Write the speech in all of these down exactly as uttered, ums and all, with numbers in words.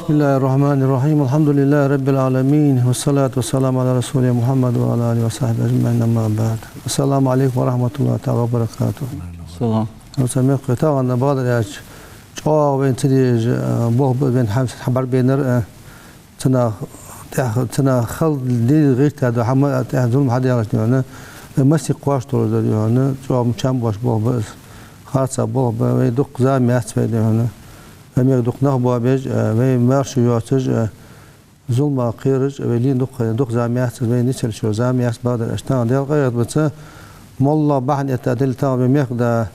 بسم الله الرحمن الرحيم. الحمد لله رب العالمين. والصلاة والسلام على رسوله محمد وعلى آله وصحبه أجمعين. أما بعد. السلام عليكم ورحمة الله تعالى وبركاته. Салам. Хьамсара мехкахой, тахан бакъдар аьлча, чӀоагӀа вайна ца дезаш, э, болх ба вайна хьамсара хьабӀаргабайнар, э, цунах тӀехьа, цунах хала деза гӀерташ да хӀама, тӀехьа зулам хьадаьлча, дий хьона, вай массехк кхоачаш долаш да, дий хьона, чӀоагӀа чам боаца болх ба из, харца болх ба, вай дукха зама яц вай, дий хьона. Вай мега дукха нах боабеш, э, вай маьрша йоацаш, э, зуламах кхераш, вай лийна дукха, дукха зама яц, вай нийсъелча зама яц, бакъдар аьлча. Тахан Даьла къахетамца, моллагӀа бахьан этта дале, тахан вай мехкда,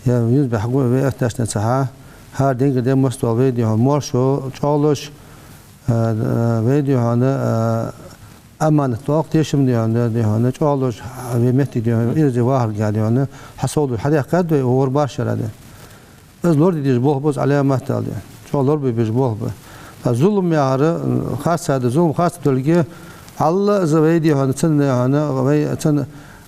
е юзбехьа гу вай аттача ца хьа, хӀара денгара де моастагӀал вай, дий хьона, моаршо чӀоагӀлуш, э, э, вай, дий хьона, э, аманат доаккх, тешам, дий хьона, дий хьона, чӀоагӀлуш, вай метте, дий хьона, ираз вахарга, дий хьона, хьасовдалуш хьадаьхкад вай, ворхӀ башара, дий. Из лораде дезаш болх ба из, Ӏаламат дала, дий. ЧӀоагӀа лорабе безаш болх ба. ТӀаккха зулам яхар, э, харца да, зулам харца долга, Аллахӏ из вай, дий хьона, цун, дий хьона, вай цун,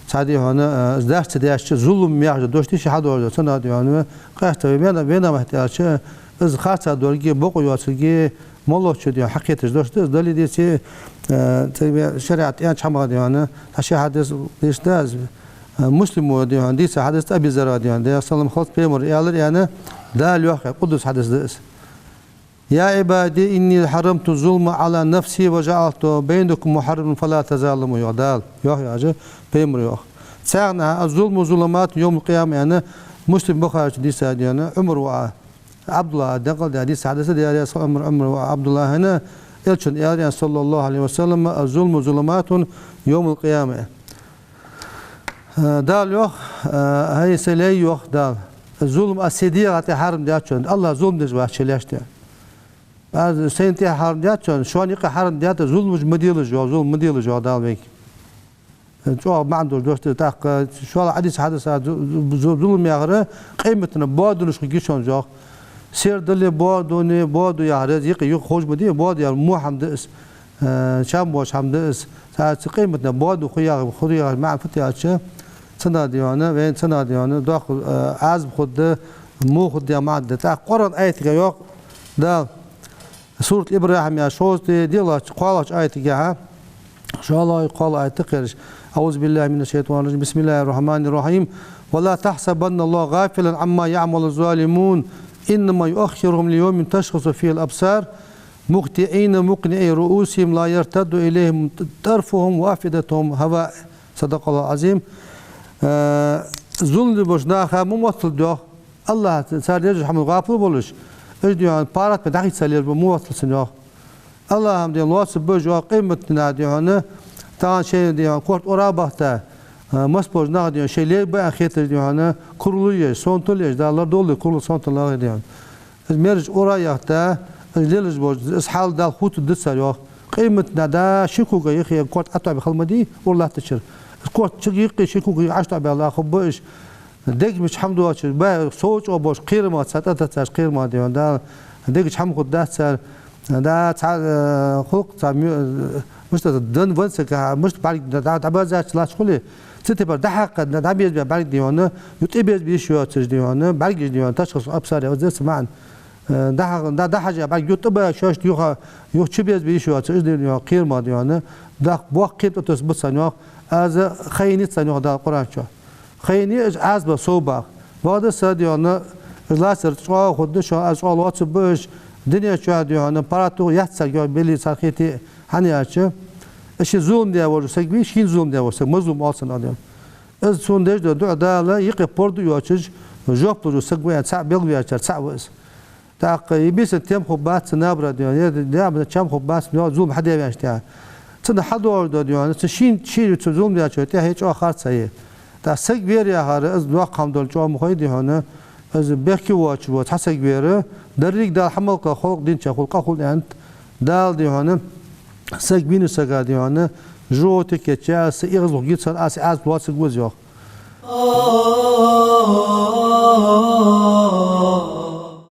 цхьа, дий хьона, э, из даьча ца даьча, зулам яхаш дош дий ши хьадоагӀаш да, цунах, дий хьона, къаьстта вай вена, вена махьтӀаьлча, из харца долга, бокъо йоацилга, моллагӀчо, дий хьона, хьакхеташ дош да из, дале деций, э, ца ве-, шариӀат тӀа чамагӀа, дий хьона, цхьа ши хьадис дийцад из, Муслима, дий хьона, дийца хьадис да, Аби Зарра, дий хьона, Даьла салам хилда цунна, пайхамара аьлар, аьнна, Дала йоах, къудус хьадис да из: «يا عبادي إني حرمت الظلم على نفسي وجعلته بينكم محرما فلا تظالموا», йоах Дала, йоах, йоах, пайхамара йоах. Цхьаннахьа: «الظلم ظلمات يوم القيامة», аьнна, Муслима, Бухарийчо дийцад, дий хьона, Ӏумара воӀа Ӏабдуллахӏа декъала даь дийца хьадис да, Даьла раьза хилва Ӏумар, Ӏумара воӀа Ӏабдуллахӏа, элчано аьлар, аьнна, صلى الله عليه وسلم: «الظلم ظلمات يوم القيامة». Э, Дала йоах, э, хӀай са лай, йоах Дала, зулам аз са дегӀа тӀа хьарам даьд шоана, Аллахӏ зулам деш вац ший лаьшта. Аз сайна тӀа хьарам даьд шоана, шоана юкъе хьарам даьд, зулам ма делаш, йоах, зулам ма делаш, йоах Дала вайга. Э, чӀоагӀа маӀан долаш дош да из. ТӀаккха шоллагӀа хьадис, хьадис а зу-, зу-, зулам яхар къематдийнахьа боадонаш хургья шоана, йоах. Сер дале боадо, не боадо яхар, из юкъе юха ховш ма дий, боадо яхар во хӀама да из. Э, чам боаца хӀама да из. Цу къематдийнахьа боадо хургья, хургья яхар маӀан фуд аьлча, цунах, дий хьона, вайна цунах, дий хьона, доккха, э, Ӏазап хургда, во хургда яха маӀан да. ТӀаккха Къуръан аятагахь йоах Дала, сурат Ибрахӏим яхача шовзткъеи диълагӀча, кхоалагӀча аятагахь, шоллагӀа, кхоалагӀа аят да кхераш: أعوذ بالله من الشيطان الرجيم. بسم الله الرحمن الرحيم. ولا تحسبن الله غافلا عما يعمل الظالمون إنما يؤخرهم ليوم تشخص فيه الأبصار مهطعين مقنعي رءوسهم لا يرتد إليهم طرفهم وأفئدتهم هواء. صدق الله العظيم. Э, зулам деш болча наха ма мотталда, йоах, Аллахӏ цар деш долча хӀамах гӀапал волаш, уж, дий хьона, паргӀата бе дӀахийца лелабу, ма мотталда царна, йоах. Аллахӏа хӀама де лоацаргба уж, йоах, къематдийнахьа, дий хьона, тахан шоай, дий хьона, корта ура а бахийта, э, массаболча наха, дий хьона, шоай лай ба аьнна хеташ, дий хьона, курал еш, сонтал еш, Дала лорадолда курал, сонтал лахе, дий хьона. Из мераж ура а яхийта, из лелаш бола, из хьал Дала хувцаргда цар, йоах. Къематдийнахьа да ши кога юхе корта ӀотӀабе хала ма дий, ура латтача. Из корта чу юкъе ши кога юхе ӀотӀабаьлча хургба уж. Дега мича хӀама доацаш, ба, сов чӀоагӀа болаш кхерамах, цар тӀатетташ кхерамах, дий хьона, Дала дега чу хӀама хургдац цар. Да, цхьа, э, хул-кх цхьа мё-, э, мишта да, дан ван саг, мишта бӀарг да, да, дӀабаззача латташ хулий, цу тайпара дӀахьакха, да, дӀабезабаь бӀарг, дий хьона, юха тӀабезабе йиш йоацаш, дий хьона, бӀаргаш, дий хьона, تشخص الأبصار, оза цу маӀан. Э, дӀахьа-, да, дӀахьажа бӀарг юха тӀабаха шоашта юха, юха чубезабе йиш йоацаш, дий хьона, кхерам, дий хьона, дах боккха кхерам тӀатоссаргба царна, йоах, аз хайна царна, йоах Дала Къуръан чу. Хайна уж Ӏазапах совбаха. Бакъда са, дий хьона, уж лацар чӀоагӀа хургда шоана, аз чӀоагӀа лоацаргба уж, дунен чу, дий хьона, паргӀато яц царга, йоах, белий цар хете, хӀана аьлча, из шийна зулам даь вола саг вий, шийна зулам даь вола саг, мазлум оал цунах, дий хьона. Из цунна деш дола дуӀа Дала юкъе пордув йоацаш, жоп луш вола саг ва аьнна, цхьаъ белгалваьчар цхьаъ ва из. ТӀаккха из бийсанна тем хургбац цун набара, дий хьона, е набара чам хургбац, йоах, зулам хьадаь ваьннача тӀехьа. Цунна хьадоагӀаш да, дий хьона, цу шийна, шийна цу зулам даьчоа тӀехье чӀоагӀа харц хьае. ТӀаккха саг вер яхар, из доккха хӀама дола чӀоагӀа ма хой, дий хьона, из бехке воацаш вола цхьа саг вер, деррига Дала хьа мел кхы халкъ динча хул, къа хул аьннад Дала, дий хьона, саг вийнача сага, дий хьона, животик кийчъяь, са эгӀазло хургья цунна, аз Ӏазап лоацаргва из, йоах.